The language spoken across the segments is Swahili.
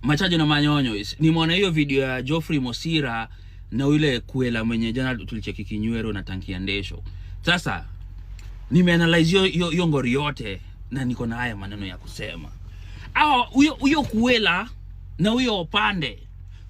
Machajo na manyonyo. Nimeona hiyo video ya Geoffrey Mosira na yule Kuela mwenye jana tulicheki kinywero na tanki ya ndesho. Sasa nimeanalyze hiyo ngori yote na niko na haya maneno ya kusema. Hawa huyo Kuela na huyo Opande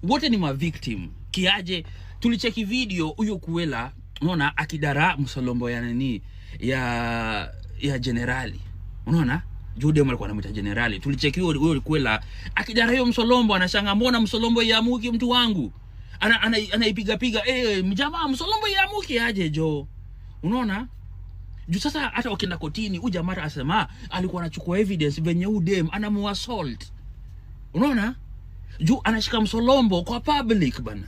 wote ni mavictim. Kiaje tulicheki video huyo Kuela, unaona akidara msolombo ya nini ya generali. Unaona? Jude alikuwa anamuita generali. Tulicheki huyo Kuela akidara hiyo msolombo, anashanga mbona msolombo iamuki mtu wangu. Anaipiga piga, mjamaa msolombo iamuki aje jo. Unaona? Juu sasa hata wakienda kotini huyu jamaa asema alikuwa anachukua evidence venye huyu dem anamuassault. Unaona? Juu anashika msolombo kwa public bana.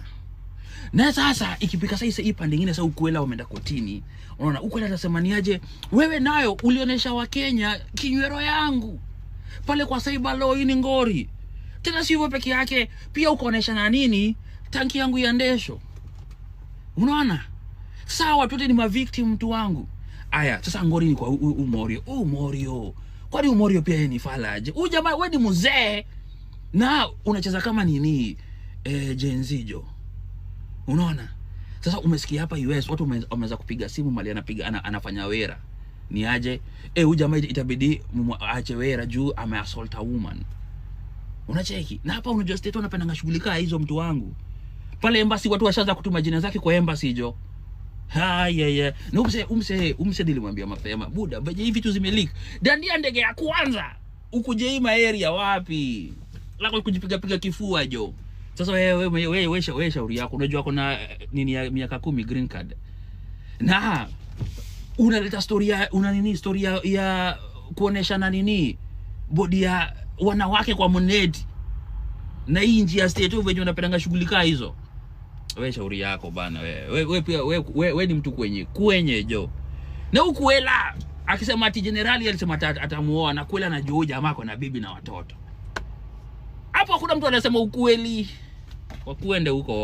Na sasa ikipika sasa hii pande nyingine sasa Ukwela wameenda kotini. Unaona Ukwela atasema ni aje wewe nayo ulionyesha Wakenya kinywero yangu. Pale kwa cyber law hii ni ngori. Tena si hivyo peke yake, pia ukaonesha na nini tanki yangu ya ndesho. Unaona? Sawa watu ni mavictim mtu wangu. Aya, sasa ngori ni kwa Umorio. Umorio. Kwani Umorio pia yeye ni falaje? Huyu jamaa wewe ni mzee na unacheza kama nini? Gen Z jo. Unaona? Sasa umesikia hapa US watu wameanza kupiga simu mali anapiga anafanya wera. Ni aje? Huyu jamaa itabidi aache wera juu ameassault a woman. Unacheki? Na hapa unajua state wanapenda shughuli hizo mtu wangu. Pale embassy watu washaanza kutuma jina zake kwa embassy jo. Ha yeah. Na umse nilimwambia mapema, buda, baje hivi vitu zimeleak. Dandia ndege ya kwanza. Ukuje hii area wapi? Lako kujipiga piga kifua jo. Sasa wewe shauri yako. Unajua kuna nini ya miaka 10 green card. Na unaleta story ya una nini story ya kuonesha na nini bodi ya wanawake kwa mneti. Na hii njia state venye unapendanga shughuli kaa hizo. Wewe shauri yako bana wewe. Wewe pia wewe ni mtu kwenye jo. Na Ukuela akisema ati generali alisema atamuoa na Kuela na juu jamaa kwa na bibi na watoto. Hapo hakuna mtu anasema ukweli. Wakuende huko wote.